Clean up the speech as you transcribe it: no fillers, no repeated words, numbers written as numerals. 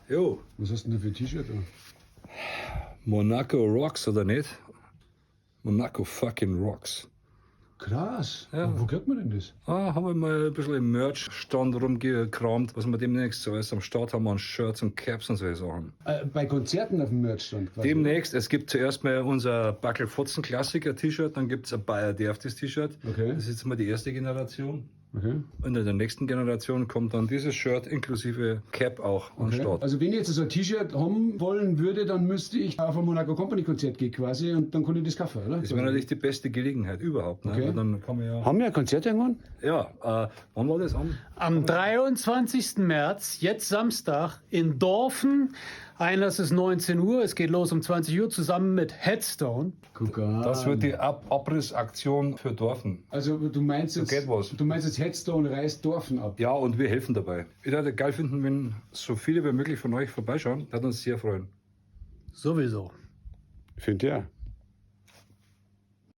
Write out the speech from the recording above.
Jo, Was hast du denn da für ein T-Shirt an? Monaco Rocks oder nicht? Monaco fucking Rocks. Krass. Ja. Wo kriegt man denn das? Ah, haben wir mal ein bisschen im Merch-Stand rumgekramt, was wir demnächst so alles am Start haben an Shirts und Caps und solche Sachen. Bei Konzerten auf dem Merchstand quasi. Demnächst, es gibt zuerst mal unser Backelfotzen-Klassiker-T-Shirt, dann gibt's ein Bayer Derftes T-Shirt. Okay. Das ist jetzt mal die erste Generation. Okay. Und in der nächsten Generation kommt dann dieses Shirt inklusive Cap auch an den Okay. Start. Also wenn ich jetzt so ein T-Shirt haben wollen würde, dann müsste ich auf ein Monaco Company Konzert gehen quasi und dann kann ich das kaufen, oder? Das wäre natürlich die beste Gelegenheit überhaupt. Ne? Okay. Weil dann kann man ja. Haben wir ein Konzert irgendwann? Ja, wann war das? Am Am 23. März, jetzt Samstag, in Dorfen. Einlass ist 19 Uhr, es geht los um 20 Uhr zusammen mit Headstone. Guck an. Das wird die Abrissaktion für Dorfen. Also du meinst jetzt, geht was. du meinst jetzt Headstone reißt Dorfen ab. Ja, und wir helfen dabei. Ich würde geil finden, wenn so viele wie möglich von euch vorbeischauen. Würde uns sehr freuen. Sowieso. Finde ja.